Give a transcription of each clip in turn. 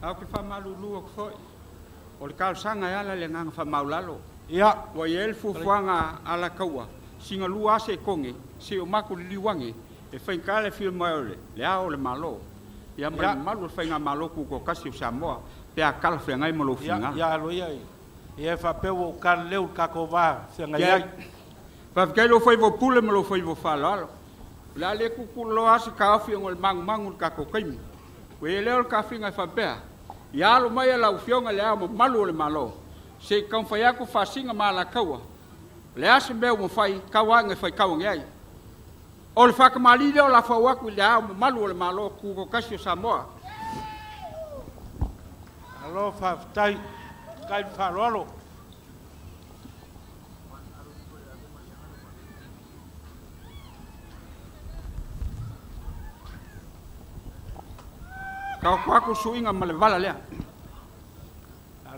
Ae ou te faamalulu atu foi, o le talosaga e ala i le agaga faamaualalo. Ia. Ua i ai le fuafuaga a Alataua, sina 2 lava sekone se i o matou liliu ane e faigata le afio mai o Le Ao o le Malo ia ma le mamalu o le Faigamalo Tutoatasi o Samoa pe a talafeagai ma lou finagalo. Ia, ia alo ia ia e faapea ua ou taleleu i le tatou va feagai ai. Faafetai i lou faiva o pule ma lou faiva o faaaloalo. O le a le tuutuuloloa lava se taofi ona o le manumanu i le tatou taimi. Ua i ai lea o le tafiga e faapea, Ia alo maia lau Afioga i Le Ao Mamalu o le Malo, se i taumafai atu faasina ma alataua, o le a se mea ua mafai, tau lava ina e faitau ane ai. O le faatamalii lea o le a fau atu i Le Ao Mamalu o le Malo Tutoatasi o Samoa. Malo faafetai. Faafetai le faaaloalo. Taoto atu suiga ma le vala lea.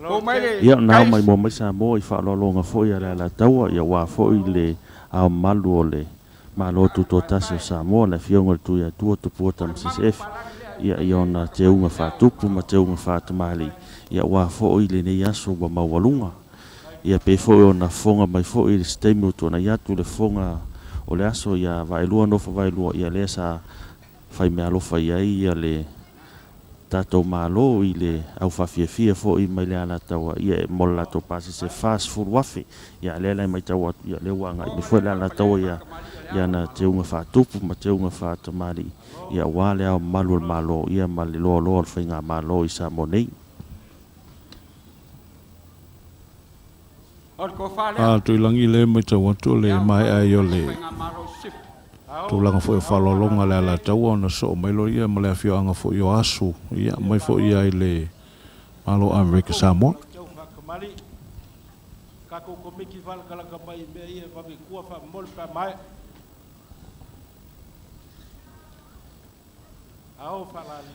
Fou mai le Ia, na ao Kais. mai moa mai Samoa i faaaloaloga foi a le Alataua, ia aua foi le Ao Mamalu o le Malo Tutoatasi o Samoa, le Afioga i le Tuiatua Tupua Tamasese Efi, ia i ona teuga faatupu ma teuga faatamalii, ia aua foi lenei aso ua maualuga. Ia pei foi ona fofoga mai foi i se taimi ua tuanai atu le fofoga o le aso ia Vaelua nofo Vaelua, ia lea sa fai meaalofa i ai ia le tatou Malo i le au faafiafia foi mai le Alataua ia mo le latou pasese e 40,000. Ia a lea la e matau atu ia lea ua agai mai foi le Alataua ia i ana teuga faatupu ma teuga faatamalii ia aua le Ao Mamalu o le Malo ia ma le loaloa o le Faigamalo i Samoa nei. A Tuilagi lea e matau atu o le maea ai o le tulaga foi o faaaloaloga a le Alataua ona sosoo mai loa ma le afioaga foi o Aso ia mai foi ia i le Malo o Amerika Samoa.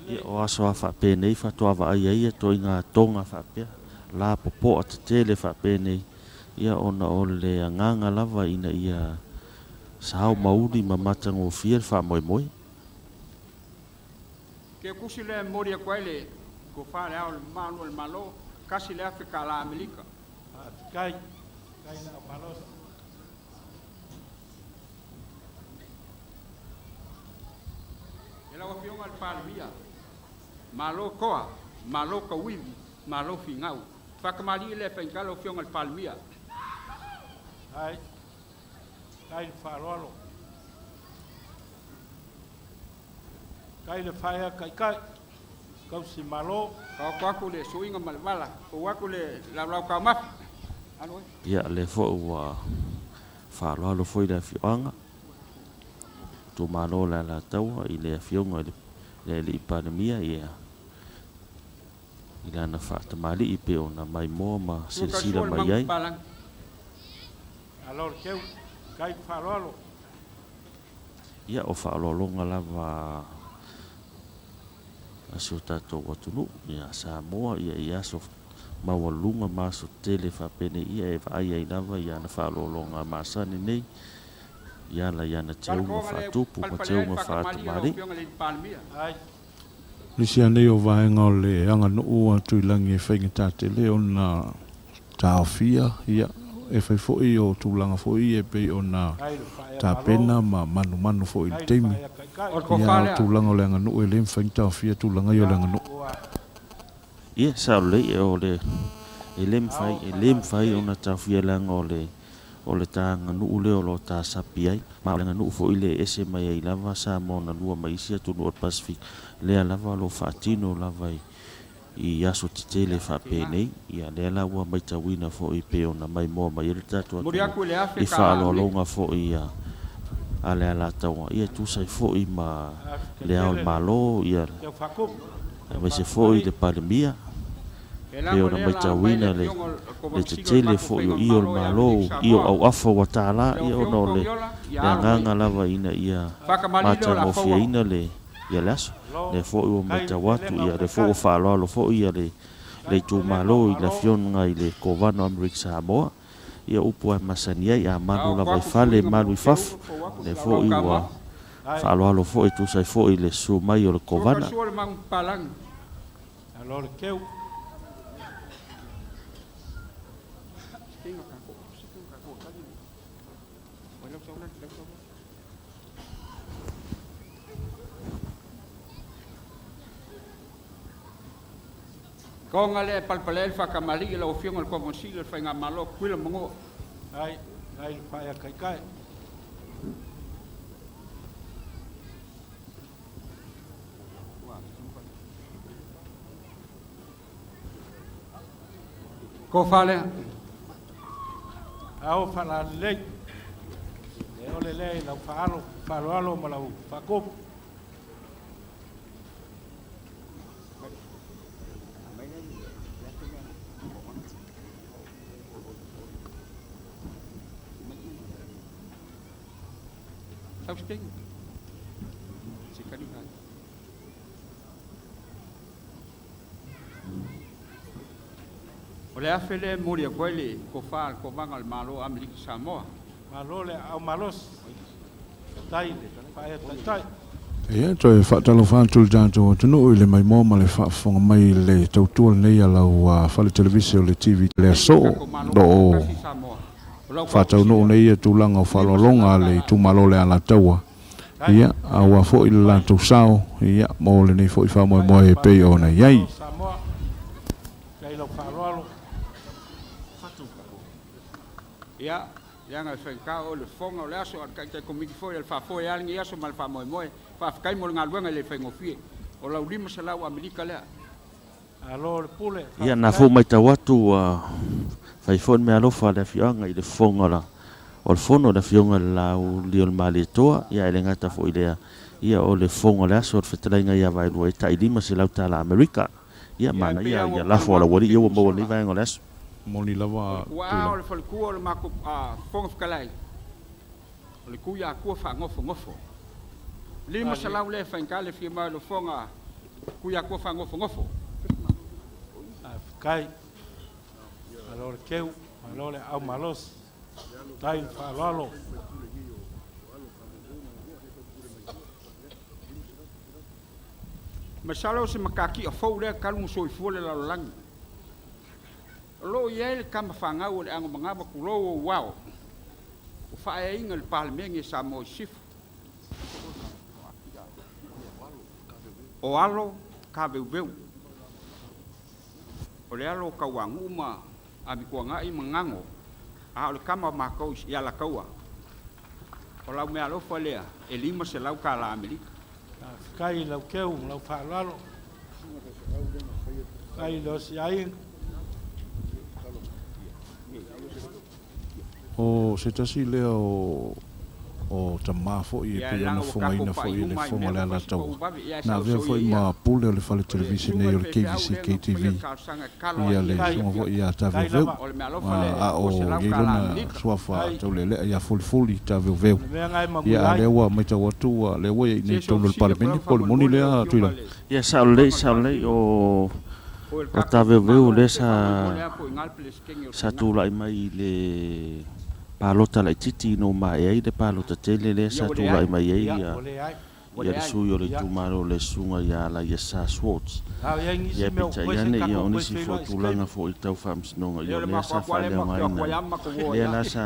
Ia, o aso lava faapenei faatoa vaai ai ituaiga toga faapea, la popoa tetele faapenei, ia ona o le agaga lava ina ia sao mauli ma matagofie le faamoemoe. Ke kusi lea e momoli atu ai le tofa i le Ao o le Mamalu o le Malo, $1,000 Amerika. Faafetai. Faafetai Laaumalosi. E lau Afioga i le Palemia, malo toa, malo tauivi, malo finau. Faatamalii lea e faigata lau Afioga i le Palemia. Ai, tai le faaaloalo. Tai le faea taitai, tausi malo. Taoto atu le suiga ma le vala, ou atu le laulau taumafa. Alo e. Ia, lea foi ua faaaloalo foi le afioaga. Itumalo o le Alataua i le Afioga i le Alii Palemia ia i lana faatamalii pei ona maimoa ma Ua silasila tausua le mai ai. manupapalagi. Malo le teu, kai le faaaloalo. Ia o faaaloaloga lava a si o tatou atunuu ia Samoa ia i aso maualuluga ma aso tetele faapenei ia e vaai ai lava i ana faaaloaloga masani nei i ala i ana teuga Talatoga lea faatupu ma palepale ai le teuga faatamalii a lau faatamalii. Afioga i le Alii Palemia. Ai. Nisi anei o vaega o le aganuu a Tuilagi e faigata tele ona taofia, ia, e fai foi o tulaga foi ia e pei ona Kai le faea malo, tapena ma manumanu foi i le kai le taimi. faea taitai. O le Ia, tofa a o lea. tulaga o le aganuu e le mafai ona taofia tulaga ia o Ia le aganuu. ua Ia, sao lelei, o le, e le mafai, ao e le mafai faalalelei ona taofia leaga o le, o le ta aganuu lea o lo o tasapi ai, ma o le aganuu foi lea e ese mai ai lava Samoa na lua mai isi atunuu o le Pasefika, lea lava o lo o faatino lava i, i aso tetele Ia, tiga. faapenei. Ia, lea la ua matauina foi pei ona maimoa mai ai le tatou Momoli atunuu atu i le i $1,000 Amerika. faaaloaloga foi a, a le Alataua, ia e tusa ai foi ma afika Le Ao o le tele le Malo, ia, teu faakumu, teu aemaise foi faakamali. le Palemia. E Pei lago ona lea la mai le matauina le afioga o le le Kovagasilo i le tetele matou foi o i o le Faigamalo ia Malo, Amerika i o Samoa. auafa ua tālā, Lau ia ona Afioga o le Togiola, ia le alo mai. agaga lava ina ia Faatamalii lea o le a fau atu. matagofieina le ia le aso. Malo, Lea foi ua kai le matau atu, pelega o ia lea foi taitai, ua faaaloalo foi ia le kai le le pelega o itumalo i le Malo. Afioga i le Kovana o Amerika Samoa. Ia upu lava e masani ai, a malu Taoto lava i atu fale, suiga ma malu i Oteula, fafo. fau atu Lea le laulau foi ua taumafa. Ai, faaaloalo foi e tusa ai foi le susu mai o le Sua Kovana. tausua le manupapalagi. Alo le keu. Konga le palapala ai le faakamalii i lau Afioga i le Kovana Sili o le Faigamalo o Tutuila ma Manua. Ai, ai le faaea taitai. Tofa lea. Ao faalalelei. Le ole lea i lau faalo, faaaloalo ma lau faakopo. O le afe lea e momoli atu ai le tofa a le Kovana o le Malo o Amerika Samoa. Malo le aao malosi. Tai le faaea taitai. Ia, toe faatalofa atu i le tatou atunuu i le maimoa ma le faafofoga mai i le tautua lenei a lau fale televise o le TV i le aso o lo o faataunuu nei ia tulaga o faaaloaloga a le itumalo o le Alataua, ia, aua foi le latou sao, ia, mo lenei foi faamoemoe e pei ona i ai. Ia, leaga e faigata oe le fofoga o le aso, a o le taitai komiti foi a le faafoe lava lenei aso ma le faamoemoe. Faafetai mo le galuega e le faigofie. O lau 500 Amerika lea. Ia, na foi matau atu ua fai foi le meaalofa a le afioaga i le fofoga o le fono i le afioga i le Laaulialemalietoa, ia ae le gata foi i lea, ia o le fofoga o le aso o le fetalaiga ia Vaelua e tai 500 tala Amerika. Ia, Ia, e pei manaia lava ona ia ou lafo a talanoa atu i laualii ia le taimi ua ua maua i sola, lenei vaega o le aso. Moni o lava le tuaa Tuilagi. o le faletua o le matou Fofoga Fetalai, o le Tuiatua faanofonofo. 500 lea e faigata le fia mai o le fofoga Tuiatua faanofonofo. Faafetai. Malo le keu, malo le aao malosi. Tai le faaaloalo. Masalo o se matatia fou lea talu ona soifua le lalolagi. O lo o i ai le tama fanau o le ago manava tulou ou ao, ua faaeaina i le Palemene e Samoa i Sisifo. O alo taveuveu, o le alo o Tauanuu ma Amituanai ma Gano, a o le tama o matou i Alataua. O lau meaalofa lea e 500 tala Amerika. Faafetai i lau keu ma lau faaaloalo. Faafetai i le osiaiga. O se tasi lea o o tamā foi e Ia pei leaga ona ua tatou fofogaina pai foi e le uma i Fofoga mea o le ua fai si Alataua, pau vave, ia e na avea saosao foi ia ia. ma pule o le fale O le televise susuga nei i o le le faifeau KVC lea na KTV, faia le talosaga e talo ia ai le ia Faafetai. i susuga foi afiafi. ia Faafetai Taveuveu, lava. O le meaalofa lea e a o 200 i ai tala lona Amerika. suafa Faafetai. taulealea ia Fulifuli Taveuveu. O le mea lena e Ia manuia a ai. lea ua matau atu ua lea ua i Se inei i se totonu o le ofisili o Palemene lau po o le moni faamolemole lau lea Afioga Tuilagi. i le Ia, sao lelei, Fofoga o le sao lelei, Palemene, o o le o tatou Taveuveu itumalo, lea se sa faamolemole lava po o i ina le Peresetene o le sa Senate. tulai mai i le palota laitiiti ina ua maea ai le palota tele lea Ia sa ua tulai leai, mai ai Ia, ia ua leai. ua ia le leai. sui o le Ia, itumalo le susuga ia Alaiasa Schwartz. a o i ai nisi Ia mea o peitai totoe, se i ane ia tatou o toe nisi foi feiloai i se tulaga taimi. foi tau faamasinoga Ia ia o o le lea matou sa atu lava lea matou te o atu faaleaogaina ai lava ma matou o ai lea lava. la sa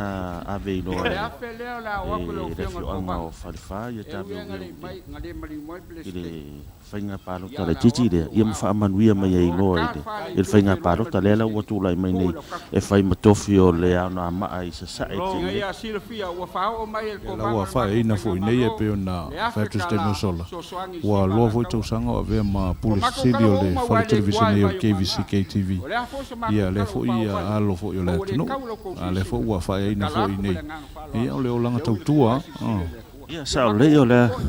ave i O loa le e afe lea o le a oo atu i lau e le Afioga i le afioaga Kovana, o Falefa ia e ui lava ina Taveuveu le i le mai, na le maliu mai le i le Peresetene, faiga ia palota o le a oo laitiiti atu i lea lou ia ma ao. faamanuia mai ai Malo. loa A ta i le le itu e faiga feiloai ma le palota lea la ua Peresetene, tulai mai tuu nei i lau e tafa. fai ma tofi o le anoamaa i Sasae i le Malo. taimi Ina nei. ia silafia, ua faaoo mai e le Ia la Kovana ua o le matou faaeaina foi nei e Faigamalo pei ona le fai afe atu i se taimi ua tala sola, fesoasoani i le ua siva loa foi Alataua. tausaga o avea ma Ua pule matou sili o talanoa le uma aua fale e le televise tuua e nei o le vai o KVC maga. KTV. O le a foi se matou Ia lea tala ua foi faaoo alo foi o ma le ua le atunuu, tau la outou a lea foi silasila. ua E faaeaina tala foi atu ma nei. le agaga Ia faaaloalo, o le olaga e ui i le tautua tuuai silisili a. e le Atua. Ia Ia sao matou lelei o o le foi,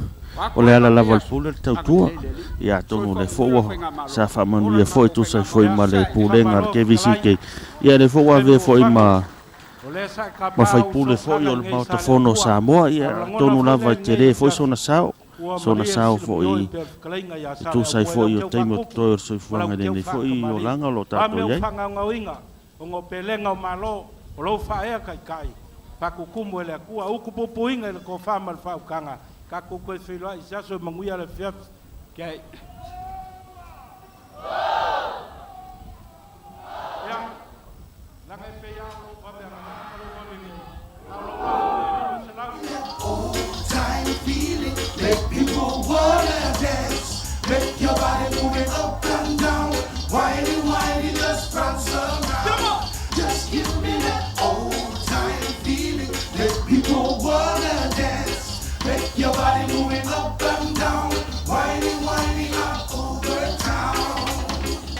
o o atu le ai ala ma lava lenei o le aso, pule le tautua. agalelei le Alii. Ia atonu o Soifua lea foi manuia le ua Faigamalo, sa ola faamanuia le foi matou tusa ai foi Faigamalo i ma Ia, le Sasae. pulega a le faamalo KVCK. fetalai. Ia lea foi ua Taimi avea ua foi fano, ma o lea sa e ma tapa au faipule foi sootaga o le lenei Maota Fono o Saleaaumua. Samoa. A o Ia le lagona atonu foi lava lea e i lenei tele foi afiafi, sona sao, ua sona malie le sao silafio foi pei o le fetalaiga ia e tusa ai Saleaaumua i foi lau o teu taimi o faakupu totoe o le ma soifuaga lau i teu lenei foi faatamalii. olaga o lo o O a tatou mea i ua ai. faagaogaoiga ona o pelega o malo, o lou faaea taitai, faakukumu e le Atua, utu puipuiga i le tofa ma le faautaga, tatou toe feiloai i se aso e manuia le afiafi. Okay.